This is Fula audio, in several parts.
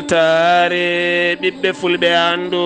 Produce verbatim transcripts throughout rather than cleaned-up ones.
Taare ɓiɓɓe fulɓe, anndu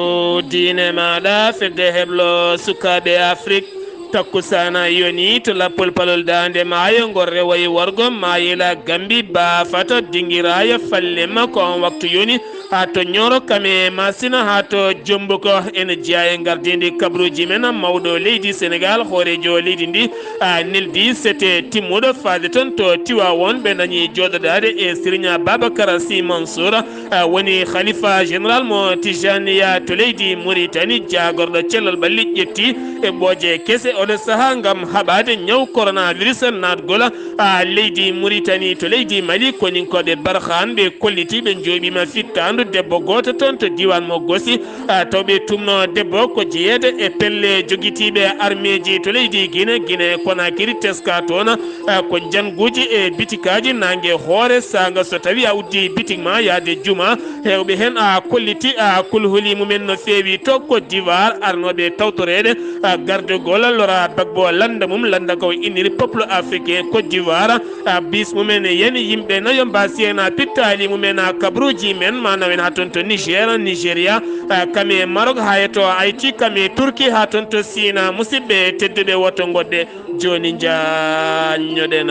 diine maaɗa, fedde heblo sukaaɓe Afrik. Takkusaana yoni to lappol palol daande maayo, ngol rewoyi worgo maayila Gambi, baafato dingiraayo falle makko. On waktu yoni haa to Ñooro, Kame, Masina, haa to Jombuko. Ene jeyaa e ngardiindi kabruuji men, mawɗo leydi Senegaal, hooreejo leydi ndi, a, neldi sete timmuɗo faade toon to Tiwaawoon. Ɓe dañi jooɗodaade e Siriña Babakar Sy Mansour, a, woni Khalifa Général mo Tijaniya to leydi Muritani, jaagorɗo cellal ɓalli, ƴetti e ɓooje kese oɗo sahaa ngam haɓaade ñaw coronavirus naatgol, a, leydi Muritani to leydi Mali. Koninkooɓe Barkhan ɓe kolliti ɓe njooɓiima fittaandu debbo gooto toon to diiwaan mo Gosi, a, taw ɓe tumno debbo ko jeyeede e pelle jogitiiɓe armeeji to leydi Gine, Gine Konakiri. Teska toon, a, ko njanguuji e bitikaaji naange hoore saanga. So tawi a uddi bitik ma yaade juma, heewɓe heen a kolliti a kulhuli mumen no feewi to Côte d'Ivoire. Arnooɓe tawtoreede, a, gardegol lora bagbo lannda mum, lannda ko inniri Peuple Africain Côte d'Ivoire, a, bis mumen yani yimɓe nayo mbaasi heen a pittaali mumen a kabruuji men, ma nawen haa toon to Niger, Nigeria, a, Kame, Maroc, haa e to Haïti, Kame, Turki, haa toon to Sina. Musidɓe tedduɓe, woto ngoɗɗe jooni njaññoɗen.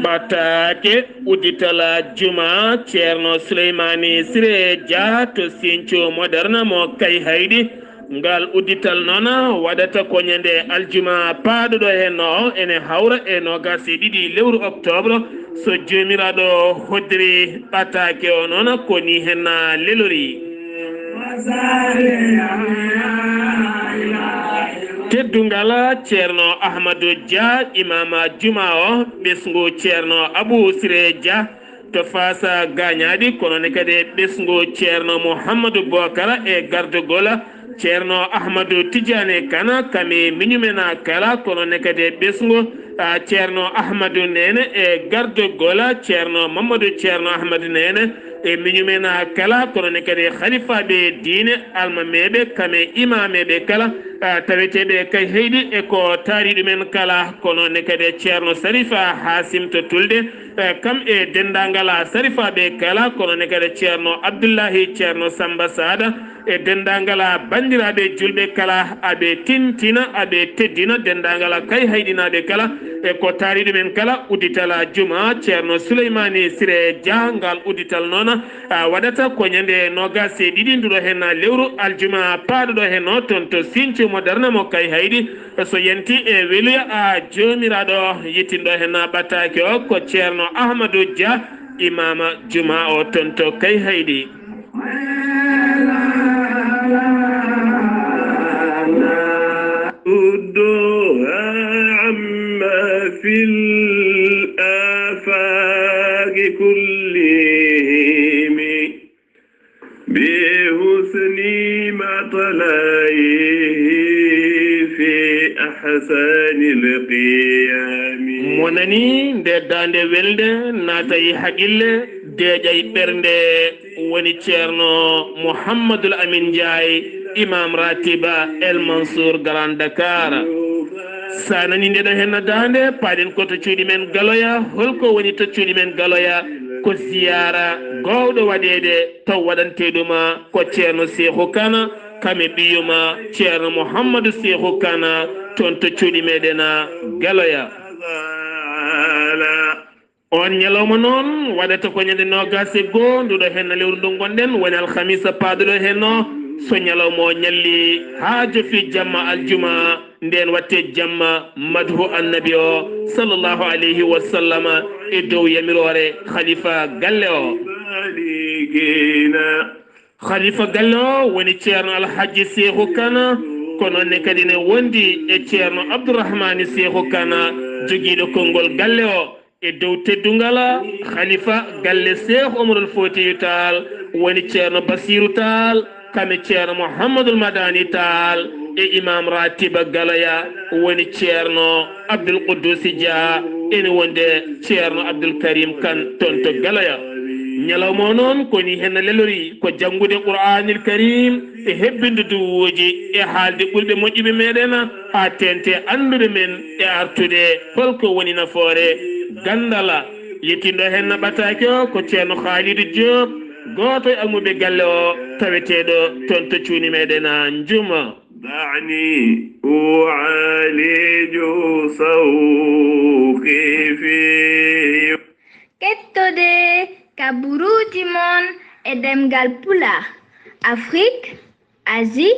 Ɓataake uddital juma Ceerno Suleymaani Sire Jah to Sinthiou Moderne mo Kayhayɗi. Ngal uddital noon waɗata ko ñande aljuma paaɗuɗo heen o, ene hawra e noogaas e ɗiɗi lewru octobre, so Joomiraaɗo hoddiri. Ɓataake o noon ko ni heen lelori. Teddungal Ceerno Ahmadu Jah, imaama juma o, ɓesngu Ceerno Abuu Sire Jah, to Faasa Gaañaaɗi, kono ne kadi e ɓesngu Ceerno Muhammadu Bookara e gardagol Ceerno Ahmadu Tijaani Kana, kam e miñum en kala, kono ne kadi e ɓesngu, a, Ceerno Ahmadu Neene e gardagol Ceerno Mammadu Ceerno Ahmadu Neene e miñum en kala, kono ne kadi e halifaaɓe diine, almameeɓe, kam e imaameeɓe kala, a, taweteeɓe Kayhayɗi e ko taari ɗumen kala, kono ne kadi e Ceerno Sarifa Haasim to Tulde, e kam e denndaangal sarifaaɓe kala, kono ne kadi Ceerno Abdullahi, Ceerno Samba Saada, e denndaangal banndiraaɓe juulɓe kala, aɓe tintina, aɓe teddina denndaangal Kayhayɗinaaɓe kala, e ko taari ɗumen kala. Uddital juma Ceerno Suleymaani Sire Jah, ngal uddital noon, a, waɗata ko ñande noogaas e ɗiɗi nduɗo heen lewru aljuma paaɗuɗo heen o toon to Sinthiou Moderne mo Kayhayɗi. So yanti e weluya a Joomiraaɗo, yettinɗo heen ɓataake o ko Ceerno Ahmadu Jah, imaama juma o toon to Kayhayɗi. ردوها عما في الآفاق كلهم بحسن مطلعه في أحسن القيم. Mo nani nde daande welde, naata e haqille, deeƴa e ɓernde, woni Ceerno Muhammadul Amin Njaay, Imam Ratiba El Mansour Grand Dakar. Sa nani ndeɗo henna daande, paɗen ko to cuuɗi men Galoya. Holko woni to cuuɗi men Galoya? Ko ziyaara gowɗo waɗeede, taw waɗante ɗuma ko Ceerno Seexu Kana, kam e ɓiyuma Ceerno Muhammadu Seexu Kana, toon to cuuɗi meɗen Galoya. On ñalawma noon waɗata ko ñande noogaas e goo nduɗo heen lewru ndu ngonɗen, woni alhamisa paaduɗo heen o. So ñalawma o ñalli haa jofi jamma aljuma, nden watte jamma madhu annabi o, sallallahu alayhi wa sallama, e dow yamiroore khalifa galle o. Khalifa galle o woni Ceerno Alhaji Seexu Kana, ko noon ne kadi ne wondi e Ceerno Abdourahmani Seexu Kana, jogiiɗo konngol galle o. E dow teddungal khalifa galle Seex Omarul Fotiyu Taal woni Ceerno Basiiru Taal, kam e Ceerno Muhammadul Madani Taal, e Imam Ratiba Galoya woni Ceerno Abdul Quddusi Dia, ene wonde Ceerno Abdul Karim Kan toon to Galoya. Ñalawma o noon ko ni heen lelori, ko janngude Qur'aanil Karim, e hebbinde duwuuji e haalde ɓulɓe moƴƴuɓe meɗen, haa teeŋti annduɓe men e artude holko woni nafoore ganndal. Yettindo heen ɓataake o ko Ceerno Khalidou Diop, gooto e almuɓe galle o, taweteeɗo toon to cuuni meɗen Njum. دعني أعالج سوقي في Kettode kaburuuji mon e ɗemngal Pulaar, Afrik, Asie,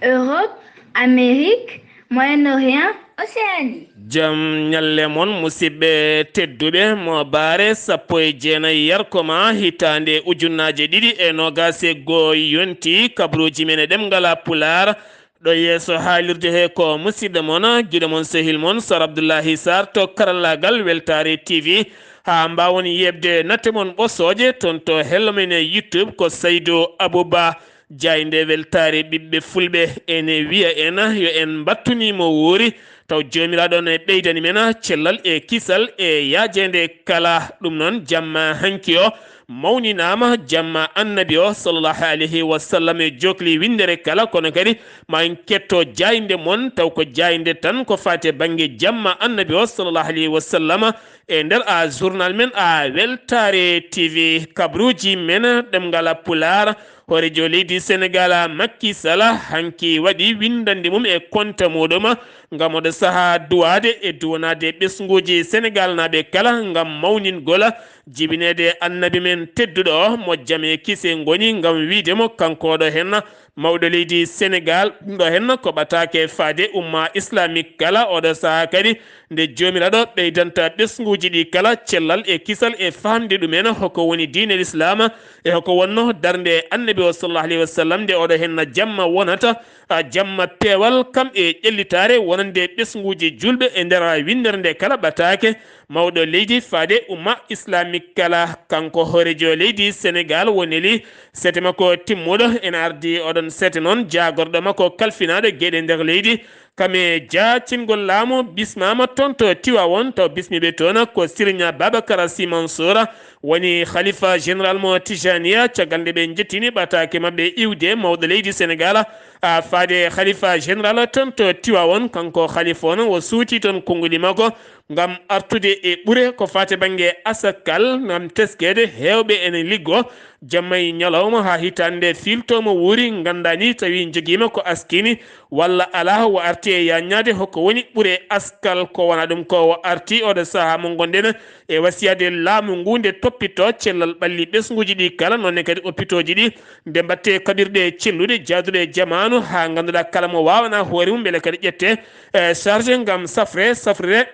Europe, Amérique, Moyen-Orient, Océanie. Jam ñalle mon, musidɓe tedduɓe, mo baare sappo e jeenayi yarkoma hitaande ujunnaaje ɗiɗi e noogaas e goo yonti, kaburuuji men e ɗemngal Pulaar, ɗo yeeso haalirde he ko musidɗo mon, giɗo mon, sehil mon, Sar Abdullahi Sarr to karallaagal Weltaare T V. Haa mbaawon yeɓde natte mon ɓosooje toon to hello men e YouTube ko Saydu Abuba. Jaaynde Weltaare ɓiɓɓe Fulɓe ene wiya en yo en mbattu ni mo wuuri, taw Joomiraaɗo ne ɓeydani men cellal e kisal e yaajeende kala. Ɗum noon, jamma hanki o mawninaama, jamma Annabi o sallallahu alayhi wa sallam e jokli winndere kala, kono kadi ma en ketto jaaynde mon, taw ko jaaynde tan ko faati e bannge jamma Annabi o sallallahu alayhi wa sallam e nder a journal men a Weltaare T V, kabruuji men ɗemngal Pulaar. Hooreejo leydi Senegaal, Macky Sall, hanki waɗi winndannde mum e konta muuɗum ngam oɗo sahaa duwaade e duwanaade ɓesnguuji Senegaalnaaɓe kala ngam mawningol jibineede Annabi men tedduɗo o, mo jam e kise ngoni, ngam wiyde mo kanko oɗo heen mawɗo leydi Senegaal, ɗum ɗo heen ko ɓataake faade umma islamique kala oɗo sahaa kadi, nde Joomiraaɗo ɓeydanta ɓesnguuji ɗi kala cellal e kisal e faamde ɗumen hoko woni diine Lislaam e hoko wonno darnde Annabi o sallallahu alayhi wa sallam nde oɗo heen jamma wonata, a, jamma peewal kam e ƴellitaare wonande ɓesnguuji juulɓe e nder winndere nde kala ɓataake mawɗo leydi faade umma islamique kala. Kanko hooreejo leydi Senegaal woneli sete makko timmuɗo ene ardi oɗon sete noon jaagorɗo makko kalfinaaɗo geɗe nder leydi, kam e jaacingol laamu bismaama toon to Tiwaawoon, taw bismiiɓe toon ko Sirinya Babakar Sy Mansour, woni Khalifa Général mo Tijaniya, caggal nde ɓe njettini ɓataake maɓɓe iwde mawɗo leydi Senegaal, a, faade Khalifa Général toon to Tiwaawoon, kanko Khalifa on o suuti toon konguɗi makko ngam artude e ɓure ko faati bannge asakal, ngam teskeede heewɓe ene liggo jamma e ñalawma haa hitaande nde fiiltoo mo wuuri, nganndaa ni tawi njogiima ko askini walla alaa, o arti e yaññaade hoko woni ɓure askal. Ko wona ɗum ko o arti oɗo sahaa mo ngonɗen e wasiyaade laamu ngu nde toppitoo cellal ɓalli ɓesnguuji ɗi kala, noon ne kadi opitooji ɗi, nde mbaɗtee kaɓirɗe celluɗe jaaduɗe e jamaanu haa ngannduɗaa kala mo waawanaa hoore mum mbele kadi ƴettee, e, charge ngam safre, safrire.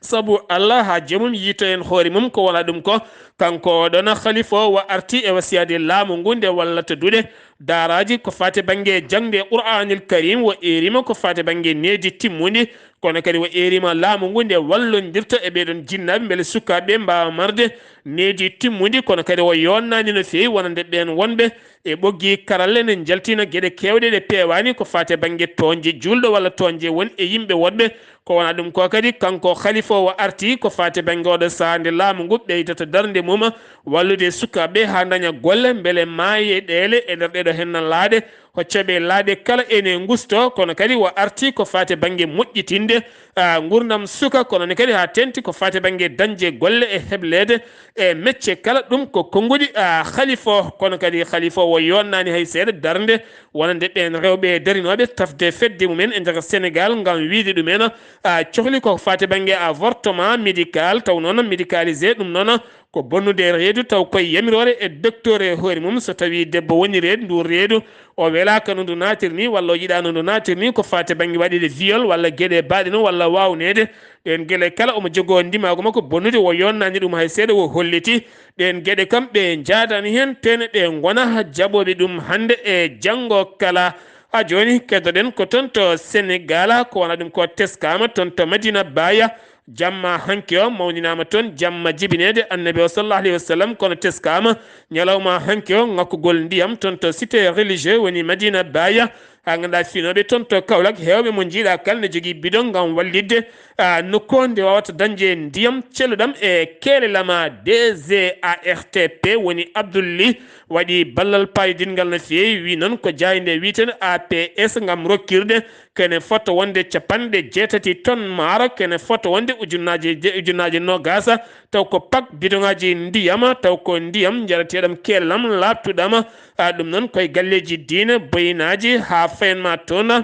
Sabu Allah haa joomum yiito heen hoore mum, ko wona ɗum ko kanko oɗon khalifa o wa arti e wasiyaade laamu ngu nde wallata duɗe daaraaji ko faati bannge jaŋde Qur'aanil Kariim, wo eerima ko faati bannge needi timmundi, kono kadi wo eerima laamu ngu nde wallondirta e ɓeeɗon jinnaaɓe mbele sukaaɓe mbaawa marde needi timmundi, kono kadi wo yonnaani no feewi wonande ɓeen wonɓe e ɓoggi karalle ne njaltina geɗe keewɗe ɗe peewaani ko faati bannge toonje juulɗo walla toonje won e yimɓe woɗɓe. Ko wona ɗum ko kadi, kanko khalifa o arti ko faati bannge oɗo sahaa nde laamu ngu ɓeydata darnde mum, wallude sukaaɓe haa ndaña golle, mbele maaye ɗeele e nder ɗeɗo henna laaɗe, hoccaɓe laaɗe kala ene ngusto, kono kadi o arti ko faati bannge moƴƴitinde, a, ngurdam suka, kono ne kadi haa teeŋti ko faati bannge dañde golle e hebleede e mecce kala. Ɗum ko konnguɗi, a, khalifa o, kono kadi khalifa o yonnaani hay seeɗa darnde wonande ɓeen rewɓe darinooɓe tafde fedde mumen e nder Senegaal ngam wiyde ɗumen, a, cohli ko faati bannge avortement médical, taw noon médicalisé, ɗum noon ko bonnude reedu, taw koye yamiroore e docteur e hoore mum, so tawii debbo woni reedu, ndu reedu o welaaka no ndu naatiri ni, walla o yiɗaa no ndu naatiri ni, ko faati bannge waɗude viol walla geɗe baaɗe noon, walla waawneede ɗeen geɗe kala, omo jogoo ndimaagu makko bonnude, o yonnaani ɗum hay seeɗa, o holliti ɗeen geɗe kam ɓe njaadani heen, tene ɓe ngona jaɓooɓe ɗum hannde e janngo kala. Haa jooni, keddoɗen ko toon to Senegaal, ko wona ɗum ko teskaama toon to Madina Baaya. Jamma hanki o mawninaama toon, jamma jibineede Annabi o sallallahu alayhi wa sallam, kono teskaama ñalawma hanki o ŋakkugol ndiyam toon to cité religieux woni Madina Baaya. Haa ngannduɗaa finooɓe toon to Kaolack, heewɓe mo njiiɗaa kala ne jogii bidon ngam wallitde, ah, nokku nde wawata dañde ndiyam celluɗam e keele lama. D G A R T P woni Abdoul Ly waɗi ballal paayidinngal no feewi, wi noon ko jaaynde wiyetee A P S ngam rokkirde kene fota wonde capanɗe jeetati ton maaro, kene fota wonde ujunnaaje je-, ujunnaaje noogaas, taw ko pak bidoŋaaji ndiyam, taw ko ndiyam njarateeɗam keellam laaɓtuɗam. Ah, ɗum noon koye galleeji diine, boynaaji haa fayen ma toon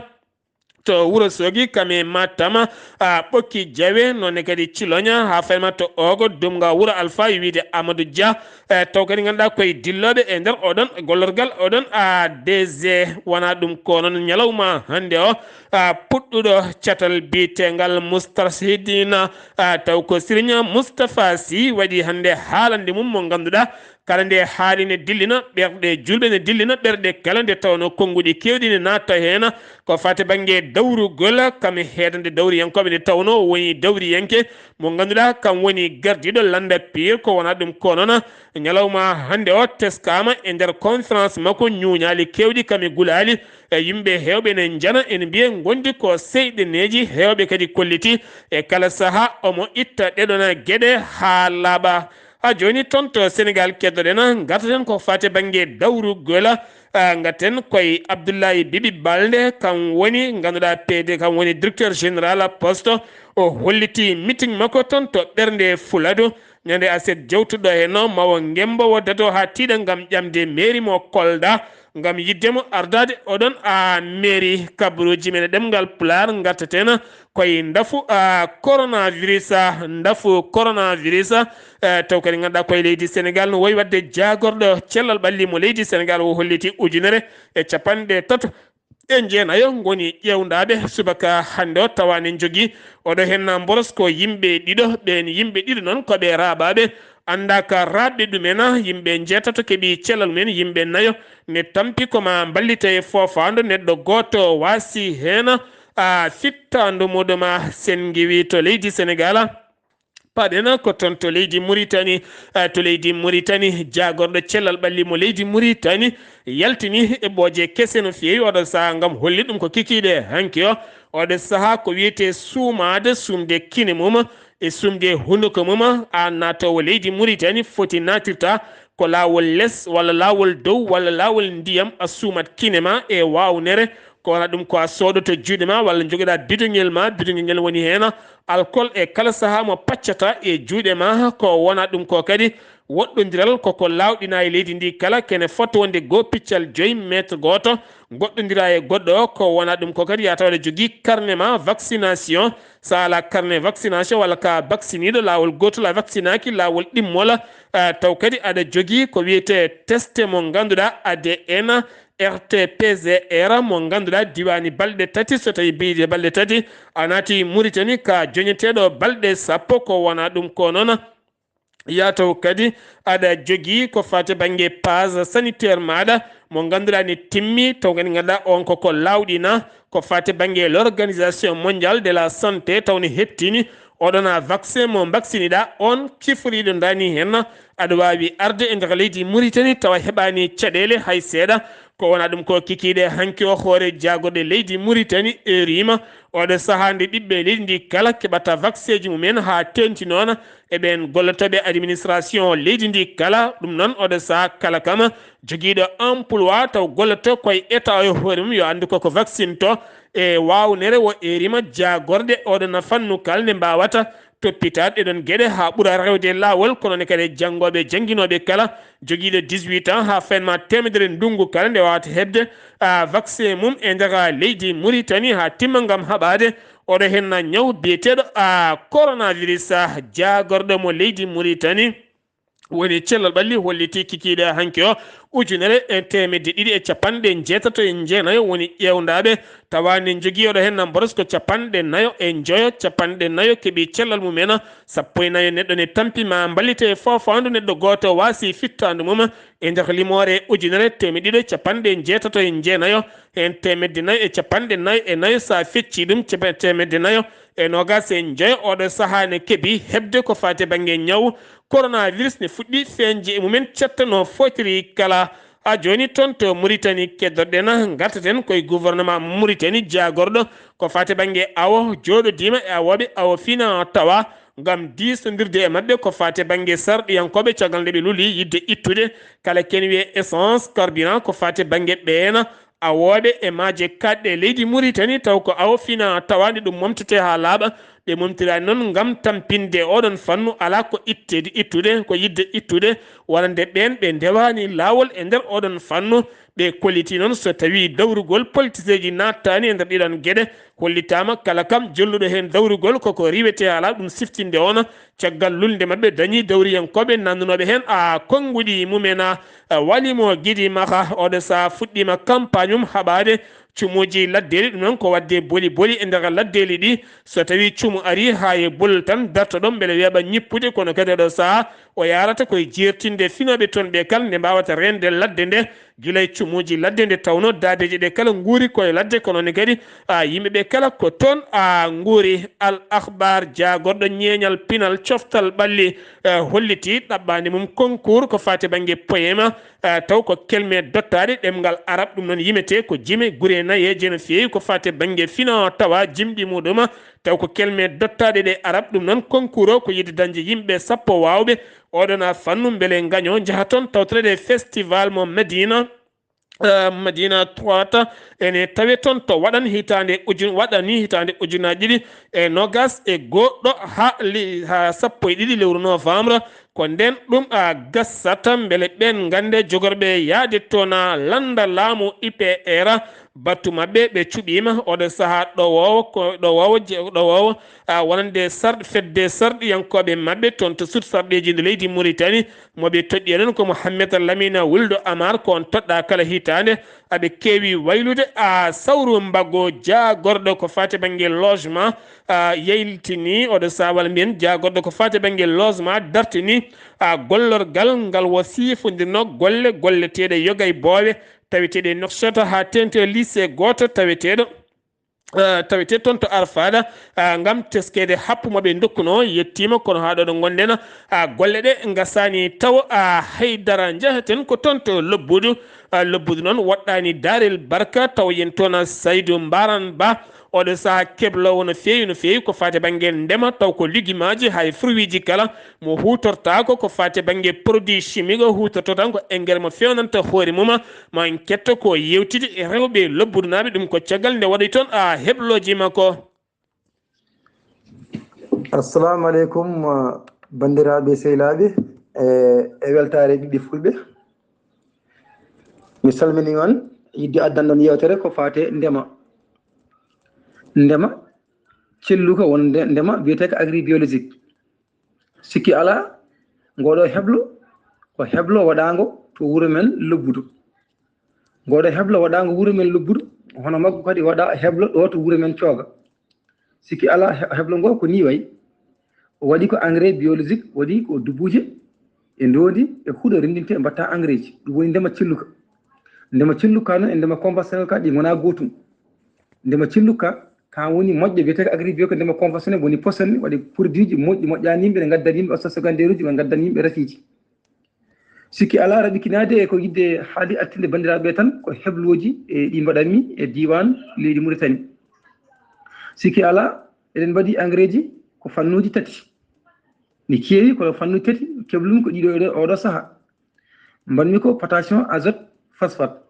to Wuro Soogi, kam e Matam, ah, Ɓokki Jawe, noon ne kadi Ciloña, haa fayen ma to Oogo, Dumga, Wuro Alfa, e wiyde Amadou Dia. Eh, taw kadi ngannduɗaa koye dillooɓe e nder oɗon gollorgal, oɗon, ah, D G, wonaa ɗum ko noon ñalawma hannde o, ah, puɗɗuɗo catal biyeteengal Moustarchidina, ah, taw ko Serigne Moustapha Sy waɗi hannde haalande mum mo ngannduɗaa kala nde haali ne dillina ɓerɗe julɓe, ne dillina ɓerɗe kala nde tawnoo konnguɗi keewɗi ne naata heen. Ko faati bannge dawrugol, kam e heedande dawriyankooɓe nde tawnoo o woni dawriyanke mo ngannduɗaa kam woni gardiiɗo lannda piir. Ko wonaa ɗum ko noon, ñalawma hannde o teskaama e nder conférence makko ñuuñaali keewɗi kam e gulaali. E yimɓe heewɓe ne njana ene mbiya ngondi ko seyɗeneeji, heewɓe kadi kolliti e kala sahaa omo itta ɗeɗon geɗe haa laaɓa. Haa jooni toon to Senegaal keddoɗen, ngartaten ko faati bannge dawrugol, ah, ngarten koye Abdoulaye Bibi Balde, kam woni ngannduɗaa P D, kam woni directeur général poste. O holliti meeting makko toon to Ɓernde Fuladu ñande aset jawtuɗo heen o, mawo ngembo wo dato haa tiiɗa ngam ƴamde mairie mo Kolda, ngam yiɗde mo ardaade oɗon, ah, mairie. Kabaruuji men e ɗemngal Pulaar ngartaten koye ndafu, ah, coronavirus, ah, ndafu coronavirus, eh, taw kadi ngannduɗaa koye leydi Senegaal no woyi waɗde jaagorɗo cellal ɓalli mo leydi Senegaal o holliti ujunere e capanɗe tato e jeenayo ngoni ƴeewndaaɓe subaka hannde o, tawa ne njogii oɗo heen mboros ko yimɓe ɗiɗo. Ɓeen yimɓe ɗiɗo noon ko ɓe raaɓaaɓe, anndaa ka raaɓɓe ɗumen, yimɓe njeetato keɓi cellal mumen, yimɓe nayo ne tampi ko ma mballite e foofaandu, neɗɗo gooto waasi heen, a, fittaandu muɗum, a, senngiwi to leydi Senegaal. Paɗen ko toon to leydi Muritani, eh, to leydi Muritani, jaagorɗo cellal ɓalli mo leydi Muritani yaltini eɓɓooje kese no feewi oɗo sahaa ngam holli ɗum ko kikiiɗe hanki o. Oɗo sahaa ko wiyetee suumaade, suumde kine mum e suumde hunuko mum, aan naatoowo leydi Muritani foti naatirta ko laawol les walla laawol dow walla laawol ndiyam, a suumat kine ma e waawnere. Ko wona ɗum ko a soodoto juuɗe ma walla jogiɗa bidoŋel ma, bidoŋel ngel woni heen alcool e kala sahaa mo paccata e juuɗe ma. Ko wona ɗum ko kadi woɗɗondiral koko laawɗina e leydi ndi kala, kene fota wonde goo piccal joyi mètre gooto goɗɗondira e goɗɗo. Ko wona ɗum ko kadi yata waɗa jogii carnet ma vaccination. Sa ala carnet vaccination walla ka vacciniiɗo laawol gootol a vaccinaaki, laawol ɗimmol, eh, taw kadi aɗa jogii ko wiyetee teste mo ngannduɗaa A D N, R T P C R mo ngannduɗaa diwaani balɗe tati, so tawi biyde balɗe tati a naati Muritani ka joñeteeɗo balɗe sappo. Ko wona ɗum ko noon, yaa taw kadi aɗa jogii ko faati bannge pass sanitaire maaɗa mo ngannduɗaa ne timmi, taw kadi ngannduɗaa on koko laawɗina ko faati bannge l'Organisation Mondiale de la Santé, taw ne heɓtini oɗon a vaccin mo mbaksiniɗa on kiforiɗo ndani hen, aɗa wawi arde e nder leydi Muritani tawa heɓani caɗele hay seeɗa. Ko wona ɗum ko kikiɗe hanki o hoore jagorɗe leydi Muritani erima oɗo saaha nde ɓiɓɓe leydi ndi kala keɓata vaccin ji mumen ha tenti noon e ɓen gollotoɓe administration leydi ndi kala. Ɗum noon oɗo saaha kala kam jogiiɗo emploi taw golloto koye état o e hoore mum yo anndu koko vaccine to e wawnere wo erima jagorɗe oɗo na fannu kala nde mbawata toppitaade ɗee ɗoon geɗe haa ɓura rewde laawol. Kono ne kadi janngoɓe jannginooɓe kala jogiiɗo dix-huit ans haa fenma teemedere ndunngu kala nde wawata heɓde a vaccin mum e nder leydi Muritani haa timma ngam haɓaade oɗo henna ñaw biyeteeɗo a coronavirus a jagorɗo mo leydi Muritani. Woni cellal ɓalli holliti kikiiɗe hanki o ujunere e teemedde ɗiɗi e capanɗe njeetato e jeenayo woni ƴeewndaaɓe tawa ne njogii oɗo heen mboros ko capanɗe nayo e njoyo. Capanɗe nayo keɓi cellal mumen, sappo e nayo neɗɗo ne tampi ma mballite e foofaandu neɗɗo gooto waasi fittaandu mum e nder limoore ujunere teemedde ɗiɗo e capanɗe njeetato e jeenayo. Heen teemedde nayo e capanɗe nayo e nayo so a feccii ɗum teemedde nayo e noogaas e njoyo oɗo sahaa ne keɓi heɓde ko faati bannge ñaw coronavirus ne fuɗɗi feeñde e mumen cettanoo fotiri kala. A jooni toon to Muritani keddoɗen, ngartaten koye gouvernement Muritani jaagorɗo ko fate bannge awo, jooɗodiima e awooɓe awo fina tawa ngam diisondirde e maɓɓe ko fate bannge sarɗiyankooɓe caggal nde ɓe luli yiɗde ittude kala ken wiyee essence, carburant ko fate bannge ɓeena awooɓe e maaje kaɗɗe leydi Muritani taw ko awo fina tawa nde ɗum momtete haa laaɓa. Ɓe momtiraani noon ngam tampinde oɗon fannu, alaa ko ittedi ittude, ko yiɗde ittude, wonande ɓeen ɓe ndewaani laawol e nder oɗon fannu. Ɓe kolliti noon so tawii dawrugol politiseeji naattaani e nder ɗiɗon geɗe, hollitaama kala kam jolluɗo heen dawrugol koko riiwetee alaa ɗum siftinde on. Caggal lulnde maɓɓe dañii dawriyankooɓe nannunooɓe heen a konnguɗi mumen a, a walimo gidi maha oɗo saha fuɗɗiima campagne mum haɓaade cumuuji laddeeli, ɗum noon ko waɗde boli boli e nder laddeeli ɗi. So tawii cumu arii haa e bolol tan dartoɗo mbele weeɓa ñippude, kono kadi oɗo saha o yaarata koye jeertinde finooɓe toon ɓe kala nde mbaawata reende ladde nde gila e cumuuji ladde nde tawnoo daabeeji ɗe kala nguuri koye ladde, kono ne kadi a yimɓe ɓe kala ko toon a nguuri. Al Akhbar jaagorɗo ñeeñal pinal coftal ɓalli, eh, holliti ɗaɓɓaande mum concours ko faati bannge poema, eh, taw ko kelme dottaaɗe ɗemngal arab, ɗum noon yimetee ko jime gure nayeeje no feewi ko faati bannge fino tawa jimɗi muɗum taw ko kelme dottaaɗe ɗe arab, ɗum noon concours o ko yiɗde dañde yimɓe sappo waawɓe oɗon a fannu mbele ngaño njaha toon tawtoreede festival mo Medina. Eh, Madina Tuwata ene tawe toon to waɗan hitaande ujun-, waɗani hitaande ujunaaji ɗiɗi e nogas e goɗɗo haa li-, haa sappo e ɗiɗi lewru novembre. Ko ndeen ɗum a gasata mbele ɓeen ngannde jogorɓe yaade toon a lannda laamu I P R battu maɓɓe ɓe cuɓiima oɗo sahaa ɗowoowo ko ɗowoowo je-, ɗowoowo a wonande sar-, fedde sarɗiyankooɓe maɓɓe toon to sut sarɗeeji nde leydi Muritani. Mo ɓe toɗɗi enen ko Mouhamed Lamine Wuldo Amar, ko on toɗɗa kala hitaande. Aɓe keewi waylude a sawru mbago jaagorɗo ko faati bannge logement, a yaltini oɗo saha walla mbiyen jaagorɗo ko faati bannge logement dartini a gollorgal ngal wo sifondirno golle golleteeɗe yoga e boowe taweteeɗe Nouakchott haa teeŋti e lycée gooto taweteeɗo eh, tawetee toon to Arfada, ah, ngam teskeede happu mo ɓe ndokkunoo yettiima, kono haa ɗo ɗo ngonɗen, ah, golle ɗe ngasaani taw, ah, haydara. Njahaten ko toon to Lobbudu, ah, Lobbudu noon woɗɗaani Daarel Barka, taw yen toon, ah, Saydu Mbaran Ba, oɗo sahaa kebloowo no feewi, no feewi ko faati bannge ndema, taw ko ligimaaji hay fruitji kala, mo huutortaako ko faati bannge produit chimique, o huutorto tan ko engrais mo feewnanta hoore mum. Ma en ketto ko yeewtide e rewɓe lobbudunaaɓe, ɗum ko caggal nde waɗi toon, a, heblooji makko. Assalamu aleykum, uh, banndiraaɓe sehilaaɓe, e, e weltaare ɓiɓɓe fulɓe. Mi salmini on, yiɗde addan ɗon yeewtere ko faati ndema. Ndema celluka won nde-, ndema wiyetee ko agrobiologique. Sikki alaa, ngooɗoo heblo ko heblo waɗaango to wuro men Lobbudu. Ngooɗoo heblo waɗaango wuro men Lobbudu, hono maggu kadi waɗaa heblo ɗo to wuro men Cooga. Sikki alaa, he-, heblo ngoo ko nii wayi. O waɗi ko engrais biologique, waɗi ko dubuuje e ndoondi e huɗo renndintee, mbaɗtaa engrais ji. Ɗum woni ndema celluka. Ndema celluka noon e ndema conventionnel ka ɗi ngonaa gootum. Ndema celluka ka woni moƴƴo, wiyetee ko agri bio, ko ndema conventionnel, woni poson, waɗi produit ji moƴƴi, moƴƴaani yimɓe, ne ngaddani yimɓe osto secondaire uji, ne ngaddani yimɓe rafiiji. Sikki alaa, raɓɓikinaade e ko yiɗde haali artinde banndiraaɓe tan, ko heblooji e ɗi mbaɗanmi e diiwaan leydi Muritani. Sikki alaa, eɗen mbaɗi engrais ji ko fannuuji tati. Ne keewi, kono fannuuji tati keblumi ko ɗiɗo e ɗo, oɗo sahaa. Mbaɗmi ko potassium, azote, phosphate.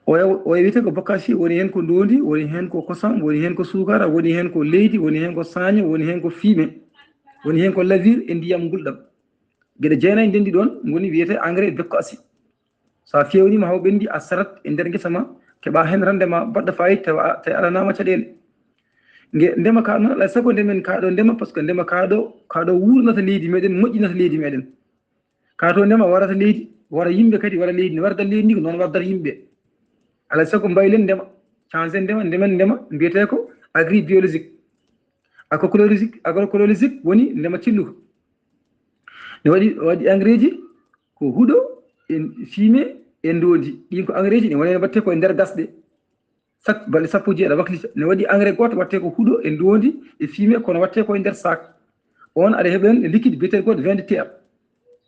Oya, oya wiyetee ko bokasi, woni heen ko ndoondi, woni heen ko kosam, woni heen ko suukara, woni heen ko leydi, woni heen ko saaño, woni heen ko fumier, woni heen ko levure e ndiyam ngulɗam. Geɗe jeenayi ndenndi ɗoon ngoni wiyetee engrais bokasi. So a feewniima haa o ɓenndi, a sarat e nder ngesa ma, keɓa heen rendement baɗɗo faayiida, tawa a, tawa a alanaama caɗeele. Nge ndema ka noon, alaa e sago ndemen ka ɗo ndema, par ce que ndema ka ɗo, ka ɗo wuurnata leydi meɗen, moƴƴinata leydi meɗen. Ka to ndema warata leydi, wara yimɓe kadi, wara leydi, no warda leydi ndi ko noon wardata yimɓe. Alaa e sago mbaylen ndema, change ndema, ndemen ndema, mbiyetee ko agrobiologique. Agroecologique, agroecologique woni ndema celluka. Ne waɗi, waɗi engrais ji ko huɗo e fumier e ndoondi. Ɗin ko engrais ji ɗi woni no mbaɗetee ko e nder gasɗe. Sat-, balɗe sappo e jeeɗa waklita. Ne waɗi engrais gooto waɗetee ko huɗo e ndoondi e fumier, kono waɗetee ko e nder sac. On aɗa heɓa heen liquide biyeteeɗo ko vin de terre.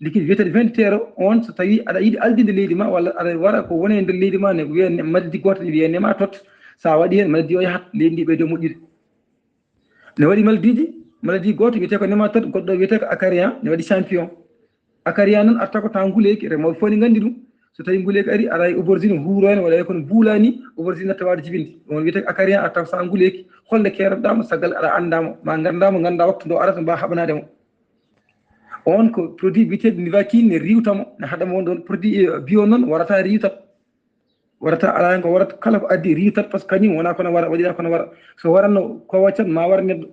Liquide wiyetee vingt terreau on, so tawi aɗa yiɗi aldinde leydi ma walla aɗa wara ko woni e nder leydi ma, ne wiye ne maladi gooto, ne wiye nématot. So a waɗi heen maladi o yahat, leydi ndi ɓeydo moƴƴude. Ne waɗi maladiji, maladi gooto wiyetee ko nématot, goɗɗo wiyetee ko acarian, ne waɗi champion. Acarian noon arta ko taw nguleeki, remooɓe fof ne nganndi ɗum. So tawi nguleeki ari, aray aubergine huuro heen, waɗa kono buulaani, aubergine natta waɗa jibinde. On wiyetee ko acarian arta ko so nguleeki, holde keeroɗaa mo, saggal aɗa anndaa mo, ma nganndaa mo, nganndaa waktu ndo arata, mba haɓanaade mo. On ko produit wiyetee Nivaquine, ne riiwta mo, ne haɗa mo. On ɗon produit, eh, bio noon warata riiwtat. Warata alaa heen ko warata, kala ko addi riiwtat, par ce que kañum wonaa kono wara, waɗiraa kono wara. So waranno kowacan ma war neɗɗo.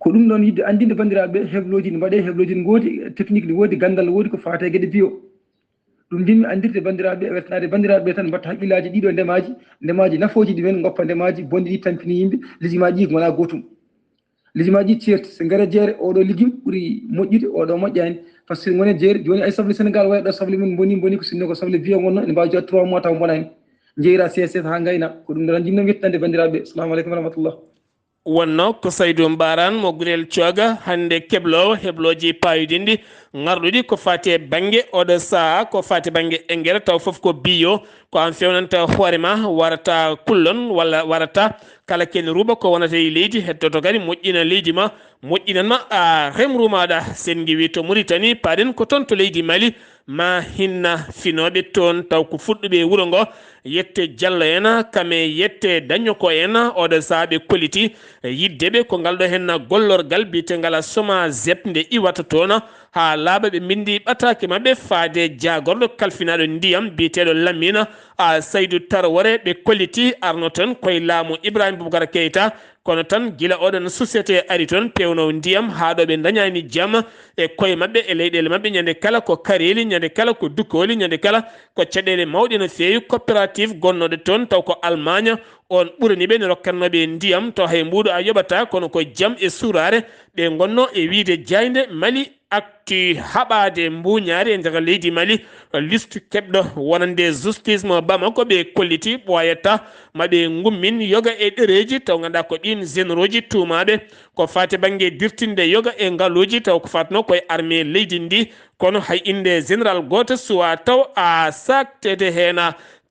Ko ɗum ɗon yiɗde anndinde banndiraaɓe, heblooji ne mbaɗee, heblooji ne ngoodi, technique ne woodi, ganndal woodi ko faati e geɗe bio. Ɗum njimmi anndirde banndiraaɓe, weltanaade banndiraaɓe tan mbatta haqqillaaji ɗiɗo ndemaaji, ndemaaji nafooji ɗumen, ngoppa ndemaaji bonɗi ɗi tampini yimɓe, lijimaji ɗi ko wonaa gootum. Lijimaji ceerti, so ngara jeere, oɗo lijum ɓuri moƴƴude, oɗo moƴƴaani. Par ce que ngone jeere, jooni ay soble Sénégal wayɗo soble mum boni, boni ko sinno ko soble bio ngonno, ene mbaawi joɗ trois mois taw mbonaani. Njeyra C S S haa ngayna, ko ɗum ɗon njimmi wettanade banndiraaɓe. Assalamu aleykum wa rahmatullah. Wonno ko Saydou Mbarane mo Gurel Cooga, hannde kebloowo heblooji paayodinɗi ngarɗuɗi ko faati e bannge oɗo sahaa, ko faati bannge engrais, taw fof ko bio, ko an fewnanta hoore ma, warata kullon walla warata kala ken ruuɓa ko wonata e leydi, heddoto kadi moƴƴina leydi ma, moƴƴinan ma a remru maɗa. Sen ngiwi to Mauritanie, paɗen ko toon to leydi Mali, ma hinna finooɓe toon, taw ko fuɗɗuɓe e wuro ngo, yette Jallo en, kame yette Dañoko en, oɗo sahaa ɓe kolliti yidde ɓe ko ngal ɗo hen gollorgal biyetengal Somazep nde iwata toon haa laaɓa. Ɓe mbindi ɓataake maɓɓe faade jaagorɗo kalfinaaɗo ndiyam biyeteeɗo Lamine a Saydu Tarwore. Ɓe kolliti arno tan koye laamu Ibrahima Boubacar Keita, kono tan gila oɗon société ari toon peewno ndiyam haa ɗo ɓe ndañani jam e koye maɓɓe e leyɗeele maɓɓe, ñande kala ko kareeli, ñande kala ko dukkooli, ñande kala ko caɗeele mawɗe no feewi. Coopérative gonnooɗo toon taw ko Almaaña, on ɓurani ɓe ne rokkatnoo ɓe ndiyam, taw hay mbuuɗu a yoɓataa, kono ko jam e suuraare. Ɓe ngonnoo e wiyde jaaynde Mali Actu haɓaade mbuuñaari e nder leydi Mali. Liste keɓɗo wonande justice mo Bamako ɓe kolliti ɓooyata ma ɓe ngummin yoga e ɗereeji taw ngannduɗaa ko ɗiin généraux ji tuumaaɓe ko faati bannge dirtinde yoga e ngaluuji taw ko faatnoo koye armée leydi ndi. Kono hay innde général gooto suwaa taw a saakteede heen.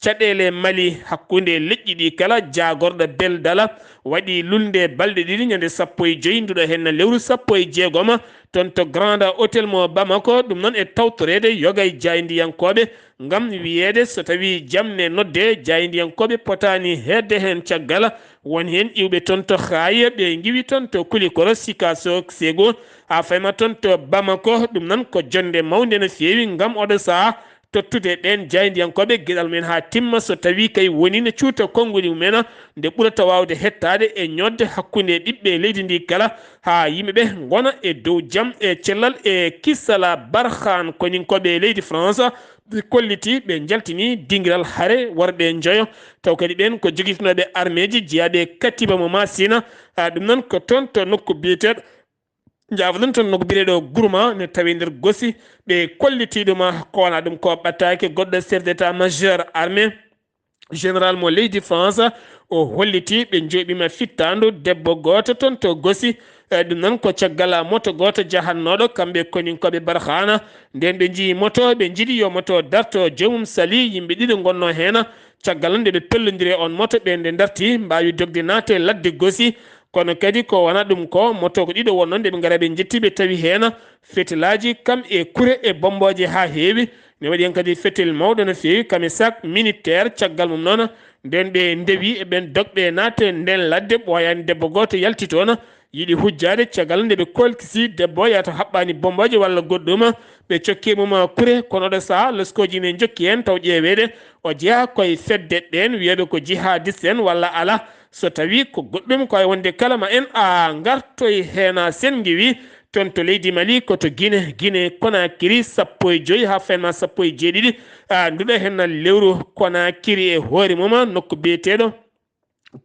Caɗeele Mali hakkunde leƴƴi ɗi kala, jaagorɗo Bel Dala waɗi lulnde balɗe ɗiɗi, ñande sappo e joy nduɗo heen lewru sappo e jeegom, toon to Grand Hôtel mo Bamako. Ɗum noon e tawtoreede yoga e jaayndiyankooɓe ngam wiyeede so tawii jam ne nodde, jaayndiyankooɓe potaani heedde heen caggal. Won heen iwɓe toon to Xaay, ɓe ngiwi toon to Kulikoro, Sikaso, Sego, haa fayma toon to Bamako. Ɗum noon ko jonnde mawnde no feewi ngam oɗo sahaa tottude ɓeen jaayndiyankooɓe geɗal mumen haa timma, so tawii kay wonii ne cuuta konnguɗi mumen, nde ɓurata waawde hettaade e ñoodde hakkunde ɓiɓɓe leydi ndi kala, haa yimɓe ɓe ngona e dow jam e cellal e kisala. Barhan koninkooɓe leydi France ɓe kolliti, ɓe njaltini dingiral hare worɓe njoyo, taw kadi ɓeen ko jogitinooɓe armeeji jeyaaɓe e katiba mo Masina. A, ɗum noon ko toon to nokku biyeteeɗo Njaafoɗon toon no ko biyeteeɗo Gourma ne tawi nder Gosi, ɓe kolliti ɗum ko wona ɗum ko ɓattaake goɗɗo chef d'état majeur armée général mo leydi France. O holliti ɓe njoɓima fittaandu debbo gooto toon to Gosi. E, ɗum noon ko caggal moto gooto jahannooɗo kamɓe koninkooɓe Barhana. Nden ɓe njii moto, ɓe njiɗi yo moto darto joomum sali, yimɓe ɗiɗo ngonnoo heen. Caggal nde ɓe pellondiri e on moto, ɓe nde darti, mbaawi dogde naate ladde Gosi. Kono kadi ko wona ɗum ko, moto ko ɗiɗo wonno nde ɓe ngara ɓe njetti ɓe tawi heen fetelaaji kam e kure e bommbooje haa heewi. Ne waɗi heen kadi fetel mawɗo no feewi, kame sak militaire. Caggal mum noon, nden ɓe ndewi e ɓen dogɓe naate nden ladde, ɓooyaani debbo gooto yalti toon, yiɗi hujjaade. Caggal nde ɓe kolkisi debbo, yaa to haɓɓaani bommbooje walla goɗɗum, ɓe cokki mum kure, kono ɗo sahaa loskooji ne njokki heen taw ƴeeweede o jeyaa koye fedde ɗeen wiyooɓe ko jihadiste en walla alaa. So tawii ko goɗɗum, ko e wonde kala ma en a ngartoy heen. A sen ngiwi toon to leydi Mali, ko to Gine, Gine Konakiri, sappo e joy haa fayma sappo e jeeɗiɗi, a, nduɗo heen lewru. Konakiri e hoore mum, nokku biyeteeɗo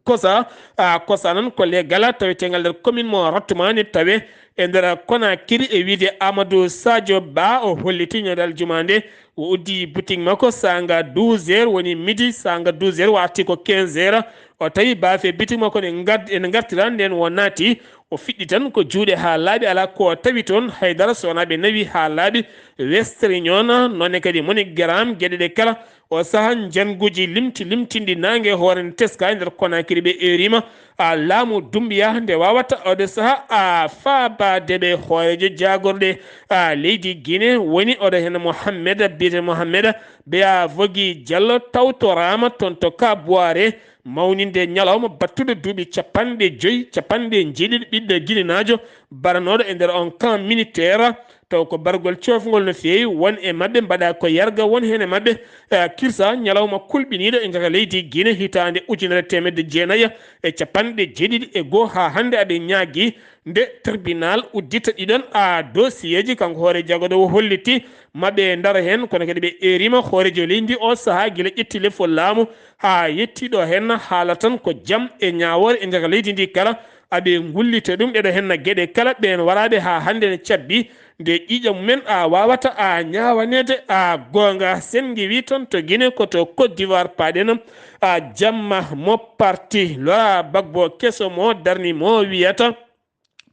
Kosa, a, Kosa noon ko leggal taweteengal nder commune mo Rattumani, tawe e nder Konakiri. E wiide Amadou Sadio Ba, o holliti ñande aljuma nde o uddi boutique makko saanga douze heures, woni midi, saanga douze heures, o arti ko quinze heures, O tawi baafe bitik makko ne ngad-, ene ngartira, nden o naati, o fiɗɗi tan ko juuɗe haa laaɓi, alaa ko o tawi toon, haydara so wonaa ɓe nawi haa laaɓi, Western Union, noone kadi MoneyGram, geɗe ɗe kala. O saha njanguji limti limtinɗi naange hoore nde teska e nder Conakry ɓe eerima, a laamu Dumbiya nde wawata ode saha a faabade ɓe hoorejo jaagorɗe a leydi Guinée woni oɗo heen Mohamed, biyete Mohamed Beya Vogi Diallo, tawtoraama toon to Kabuare, mawninde ñalawma battuɗo duuɓi capanɗe joyi, capanɗe njeeɗiɗi ɓiɗɗo Guinénaajo baranooɗo e nder on camp militaire, taw ko bargol coofngol no feewi, won e maɓɓe mbaɗa ko yarga, won heen e maɓɓe, eh, kirsa ñalawma kulɓiniiɗo e nder leydi Guinée hitaande ujunere teemedde jeenayi e capanɗe jeeɗiɗi e goo haa hannde aɓe ñaagi nde tribunal uddita ɗiɗon a dossier ji, kanko hoore jagoɗo o holliti maɓe ndaro heen, kono kadi ɓe eerima hoorejo leydi o sahaa gila ƴetti lefol laamu haa yettiɗo heen haala tan ko jam e ñaawoore e nder leydi ndi kala, aɓe ngullita ɗum ɗeɗo heen geɗe kala ɓeen waraaɓe haa hannde ne cabbi nde ƴiiƴam mumen a wawata a ñaawaneede a goonga. Sen ngewi toon to Guinée ko to Côte d'Ivoire paaɗen a jamma mo parti Laurent Gbagbo keso mo darni mo wiyata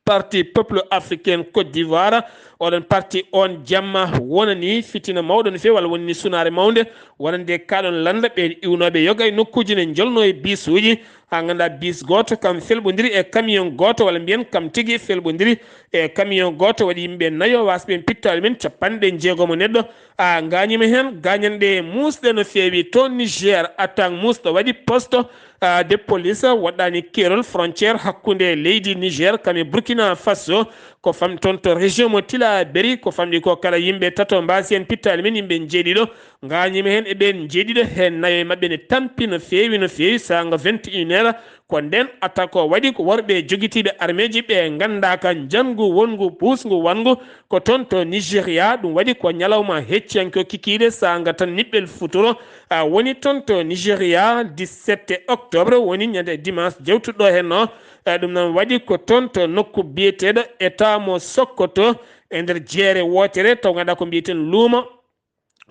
Parti Peuple Africain Côte d'Ivoire. Oɗon parti on jamma wonani fitina mawɗo no feewi, walla wonani sunaare mawnde, wonande kaɗon lannda ɓeen iwnooɓe yoga e nokkuuji ne njolno e bisuuji, haa ngannduɗaa bis gooto kam felɓondiri e camion gooto, walla mbiyen kam tigi felɓondiri e camion gooto, waɗi yimɓe nayo, wasɓe pittaali men capanɗe jeegomo neɗɗo, a gaañima heen, gaañanɗe muusɗe no feewi. To Niger, attaque muusɗo waɗi poste, a, de police, waɗɗaani keerol frontière hakkunde leydi Niger kam e Burkina Faso, ko fam toon to région mo Tillabéri, ko famɗi ko kala yimɓe tato mbaasi heen pittaali men, yimɓe njeeɗiɗo gaañima heen e ɓeen njeeɗiɗo, heen nayo e maɓɓe ne tampi no feewi, no feewi, saanga vingt et une heures, ko ndeen attaque o waɗi, ko worɓe jogitiiɓe armeeji ɓe nganndaaka njanngu wonngu puusngu wanngu, ko toon to Nigeria, ɗum waɗi ko ñalawma hecciyanke o kikiiɗe, saanga tan niɓɓel futuro, a, woni toon to Nigeria, dix-sept octobre, woni ñande dimanche jewtuɗo heen o, a, ɗum noon waɗi ko toon to nokku biyeteeɗo État mo Sokoto, e nder jeere wootere, taw ngannduɗaa ko mbiyeten luumo,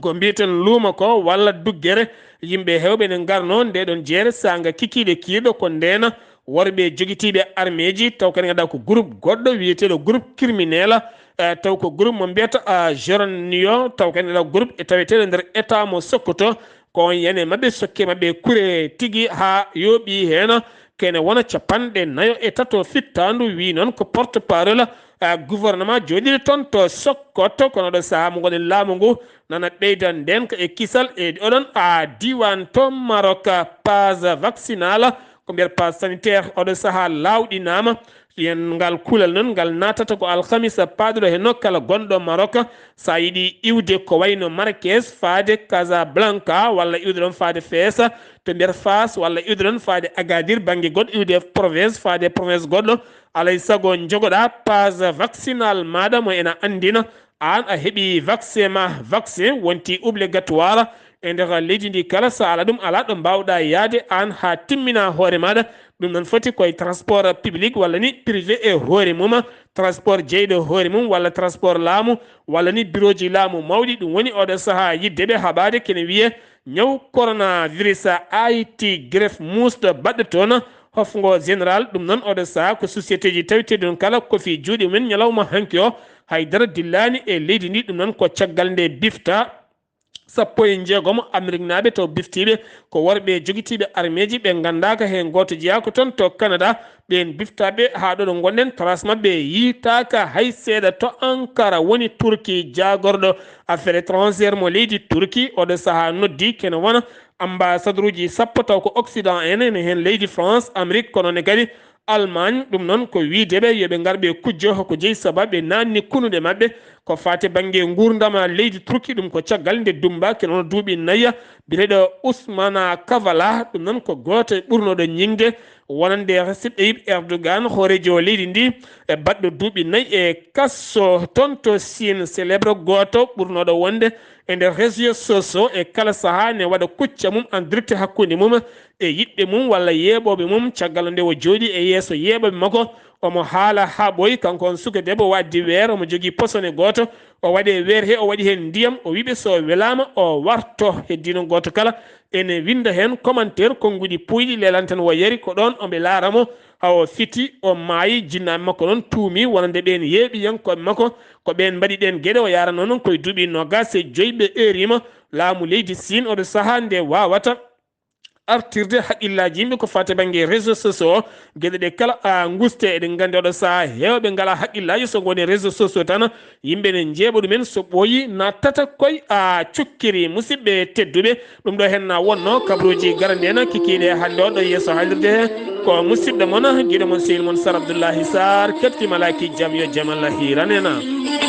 ko mbiyeten luumo ko, walla duggere, yimɓe heewɓe ne ngarno nde ɗon jeere saanga kikiiɗe kiirɗo ko ndeena worɓe jogitiiɓe armeeji, taw kadi ngannduɗaa ko groupe goɗɗo wiyeteeɗo groupe criminel, eh, taw ko groupe mo mbiyata, ah, Joranio, taw kadi ngannduɗaa groupe e taweteeɗo nder État mo Sokoto, ko on yani e maɓɓe sokke maɓɓe kure tigi haa yooɓi heen kene wona capanɗe nayo e tato fittaandu, wi noon ko porte parole, ah, gouvernement jooɗiiɗo toon to Sokoto, kono ɗo sahaa mo ngoɗen laamu ngu nana ɓeyda ndeenka e kisal e oɗon, ah, diiwaan to Maroc, pass vaccinal, ko mbiyata pass sanitaire, oɗo sahaa laawɗinaama. Yen ngal kulal noon, ngal naatata ko alhamisa paaɗuɗo heen o kala gonɗo Maroc, so a yiɗi iwde ko wayno Marrakech faade Casablanca, walla iwde ɗoon faade Fès, to mbiyata Fas, walla iwde ɗoon faade Agadir, bannge goɗɗo iwde province, faade province goɗɗo, alay sago njogoɗaa pass vaccinal maaɗa mo ena anndina aan a heɓi vaccin ma, vaccin wonti obligatoire e nder leydi ndi kala, so alaa ɗum alaa ɗo mbaawɗaa yahde aan haa timmina hoore maaɗa. Ɗum noon foti koye transport public walla ni privé e hoore mum, transport jeyɗo hoore mum walla transport laamu walla ni birooji laamu mawɗi. Ɗum woni oɗo sahaa yiɗde ɓe haɓaade kene wiyee ñaw coronavirus. Ayiti greffe muusɗo baɗɗo toon hofngo général. Ɗum noon oɗo sahaa ko société ji taweteeɗi ɗum kala ko fii juuɗe mumen ñalawma hanki o, haydara dillaani e leydi ndi. Ɗum noon ko caggal nde bifta sappo e jeegomo Ameriknaaɓe taw biftiiɓe ko worɓe jogitiiɓe armeeji ɓe nganndaaka heen gooto jeyaa ko toon to Canada. Ɓeen biftaaɓe haa ɗo ɗo ngonɗen, trace maɓɓe yiitaaka hay seeɗa. To Ankara woni Turki, jaagorɗo affaire étrangère mo leydi Turki, oɗo sahaa noddi kene wona ambassadeur uji sappo taw ko Occident en, ene heen leydi France, Amérique, kono ne kadi Allemagne. Ɗum noon ko wiyde ɓe yo ɓe ngar ɓe kujjo ko jeyi sababu ɓe naanni kunuɗe maɓɓe ko faati bannge nguurndam leydi Turki. Ɗum ko caggal nde dummbaaki noon duuɓi nayya biyeteeɗo Ousmane Kavala. Ɗum noon ko gooto e ɓurnooɗo ñiŋde wonande Recep Tayyip Erdogan, hooreejo leydi ndi, e baɗɗo duuɓi nayi e kaso toon to Siin. Célèbre gooto ɓurnooɗo wonde e nder réseaux sociaux e kala sahaa ne waɗa kucca mum en direct hakkunde mum e yiɗɓe mum walla yeeɓooɓe mum, caggal nde o jooɗii e yeeso yeeɓooɓe makko, Omo haala haa ɓooyi, kanko on suka debbo waɗdi weer, omo jogii posone gooto, o waɗi e weer he, o waɗi heen ndiyam, o wiɓe so welaama o warto. Heddiino gooto kala ene winnda heen commentaire, konnguɗi puuyɗi leelanten o yari, ko ɗoon oɓe laara mo, haa o fiti, o maayi. Jinnaaɓe makko noon tuumi wonande ɓeen yeeɓiyankooɓe makko, ko ɓeen mbaɗi ɗeen geɗe. O yaarano noon koye duuɓi noogaas e joy ɓe eeriima laamu leydi Siin, oɗo sahaa nde waawata artirde haqqillaaji yimɓe ko faati bannge réseau sociaux o. Geɗe ɗe kala a nguste, eɗen nganndi oɗo sahaa heewɓe ngalaa haqqillaaji, so ngoni réseau sociaux tan yimɓe ne njeeɓa ɗumen, so ɓooyi nattata koye a cukkiri. Musidɓe tedduɓe, ɗum ɗo heen na wonno kabaruuji garande en kikiiɗe hannde o ɗo yeeso haalirde he. Ko musidɗo mon, giɗo mon, sehil mon Sar Abdoullahi Sarr, kefti malaaki jam yo jam Allah hiiran en.